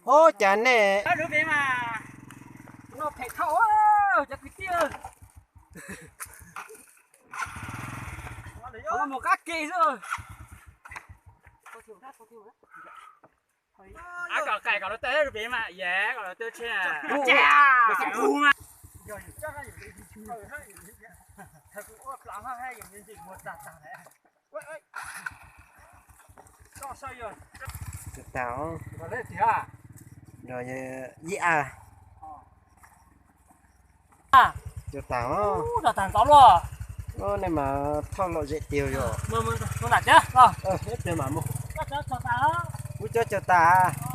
Ub, cas nej mus qab ke xwb. Ab, kom qais kom lawv tawg pem mas, yam kom lawv tawg tseg. Tag, ib a, tag, nej mas thauj lom zem tiag yog. Kuv cov cog tas.